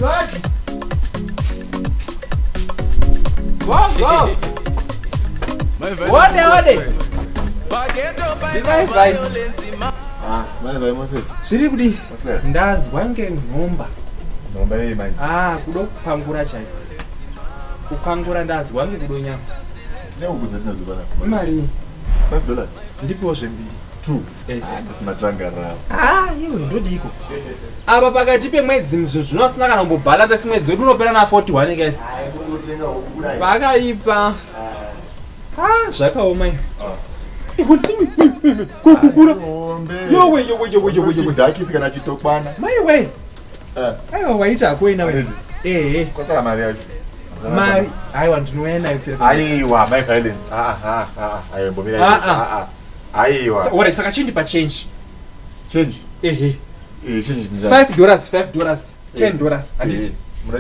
God. Go, go. Ode, ode. Ndivai vai. Ah, mai vai mose. Zviri kudii? Ndazwa ngenhomba. Nhomba yei manje? Ah, kudo kupangura chaiko. Kukangura ndazwa ngekudo nyama. Tine huku dzatinoziva nako. Imari. $5. Ndipiwo zvembiri. 2. Eh. Asi matrangarara. Ah, iwe ndodiko. Apa pakati pemwedzi zvinhu zvinosina kana kumbobhalansa asi mwedzi wedu unopera na 41 guys. Pakaipa. Ah, zvakaoma iwe. Kukukura. Yowe yowe yowe yowe yowe. Chidhakisi kana chitokwana. Mai we. Eh. Aiwa waita hako ina we. Eh. Kwasara mari yacho. Mari aiwa ndinouya nayo kira. Aiwa, my violence. Ah ah ah. Aiwa mbomira. Ah ah. ah. Aiwa. Ora saka chindipa change. Change. Ehe. Eh, change. $5, $5, $10 handiti.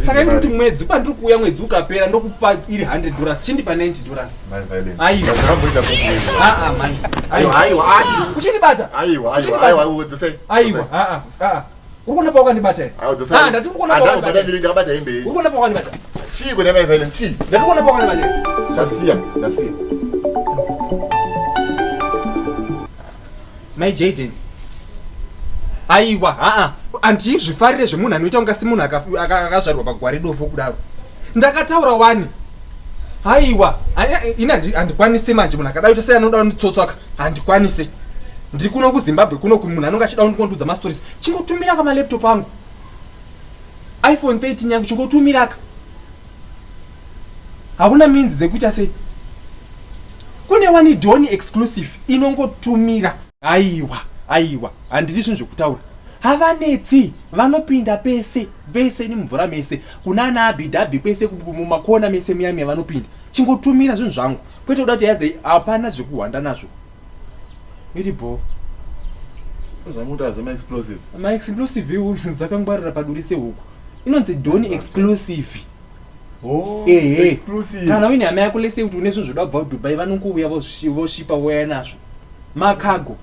Saka ndiri kuti mwedzi pandiri kuuya mwedzi ukapera ndokupa iri $100 chindipa $90. Aiwa. Ah ah mani. Aiwa aiwa. Uchindibata. Aiwa aiwa aiwa dzosai. Aiwa ah ah ah. Uri kuona pawakandibata here? Ah ndati uri kuona pawakandibata. Ndakabata hembe. Uri kuona pawakandibata. Chii kune mai violence chii? Ndati kuona pawakandibata. Ndasiya ndasiya. Mai Jaden. Aiwa haa handizvifarire zvemunhu anoita kunga semunhu akazvarwa pagwari dofo kudaro. Ndakataura wani. Aiwa ini handikwanise manje munhu akadai kuita sei anoda kunditsotswaka handikwanise. Ndiri kuno kuZimbabwe kuno munhu anonge achida kundiudza mastories. Chingotumira ka malaptop angu. iPhone 13 yangu chingotumira ka. Hauna means dzekuita sei? Kune wani Doni exclusive inongotumira. Aiwa, aiwa, handidi zvinhu zvekutaura. Havanetsi, vanopinda pese, pese nemumvura mese, kunana abhidhabhi kwese mumakona mese muya muya vanopinda. Chingotumira zvinhu zvangu. Kwete kuda kuti yadze hapana zvekuhwanda nazvo. Iri bho. Zvamunotaura zvema explosive. Ma explosive iwo dzakangwarira paduri sehuku. Inonzi Doni exclusive. Oh, Ehe. exclusive. Kana uine hama yako lese kuti une zvinhu zvoda kubva kuDubai vanongouya voshipa vouya nazvo. Makago.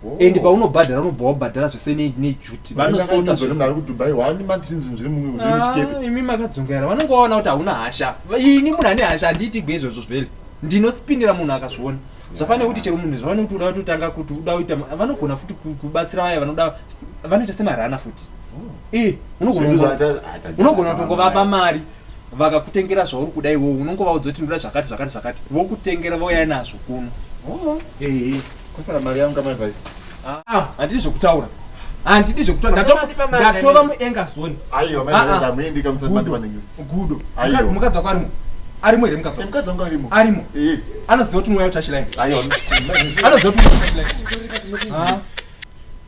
Oh. And paunobhadhara unobva wabhadhara zvese neduty. Vanosota zvese. Munhu ari kuDubai one month zvinhu zviri muchikepe. Ah, imi makadzungaira vanonge vaona kuti hauna hasha. Ini munhu ane hasha handiitigwe izvozvo zvele. Ndinospinira munhu akazviona. Zvafanira kuti chero munhu zvafanira kuti uda kutotanga kuti uda kuita vanogona futi kubatsira vaya vanoda vanoita semarana futi. Oh. Eh, unogona kutongovapa mari vakakutengera zvauri kuda iwowo unongovaudza kuti ndoda zvakati zvakati zvakati vokutengera vouya nazvo kuno. Oh. Ehe. Kwasara mari yangu kamai vai. Ah, handidi zvekutaura. Handidi zvekutaura. Ndatova muenga zone. Aiwa mai Ah, ah. violence hamuendi kamusati Gudo. mandipa nenyu. Gudo. Aiwa. Mukadzi wako arimo. Arimo here mukadzi Eh, wako? mukadzi wangu arimo. Arimo. Eh. Anoziva kuti unouya kutouchline. Aiwa. Anoziva kuti unouya kutouchline. Ah.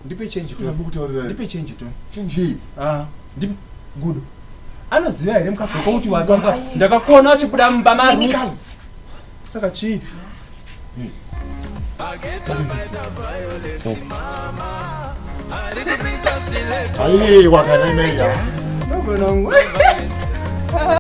Ndipe change to. Ndikutaurira. Ndipe change to. Chinji. Ah, ndipe gudo. Anoziva here mukadzi wako kuti watonga? Ndakakuona uchibuda mumba maru. Saka chii? Aiwa kana imeya. Ndogonongwe.